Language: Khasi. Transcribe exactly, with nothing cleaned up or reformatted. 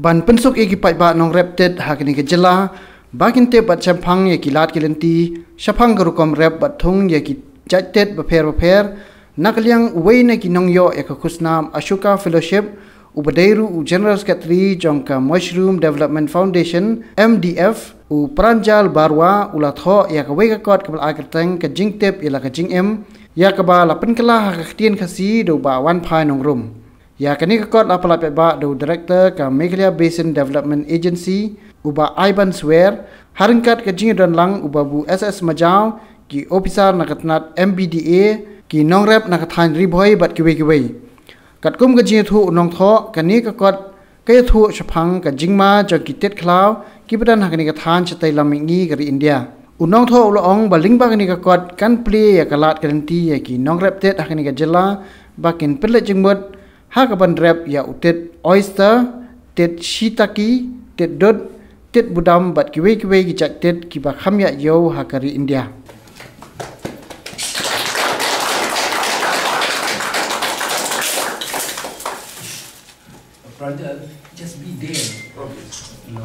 Ban pynsuk ïa ki paidbah nongrep tit ha kane ka jylla ba kin tip bad shemphang ïa ki lad ki lynti shaphang ka rukom rep bad thung ïa ki jait tit bapher bapher, na ka liang uwei na ki nongïoh ïa ka khusnam Ashoka Fellowship, uba dei ruh u General Secretary jong ka Mushroom Development Foundation, M D F, u Pranjal Barua, u la thoh ïa kawei ka kot kaba la ai kyrteng ka jingtip ïa la ka jingim, ïa kaba la pynkylla ha ka ktien Khasi da u Bah Wanphai Nongrum. Ïa kane ka kot la pyllait paidbah da u Director ka Meghalaya Basin Development Agency, u Bah Iban Swer, ha ryngkat ka jingïadon lang u Babu S S Majaw, ki ophisar na ka tnat M B D A, ki nongrep na ka thaiñ Ri Bhoi bad kiwei kiwei. Katkum ka jingïathuh u nongthoh, kane ka kot ka ïathuh shaphang ka jingma jong ki tit khlaw kiba don ha kane ka thaiñ shatei lam mihngi ka ri India. U nongthoh u la ong ba lyngba kane ka kot kan plie ïa ka lad ka lynti ïa ki nongrep tit ha kane ka jylla ba kin pynleit jingmut ha kaban rep ïa u tit oyster, tit shiitake, tit dud, tit budam bad kiwei kiwei ki jait tit kiba kham ïaid ïew ha ka ri India. Pranjal, just be there. Okay. No.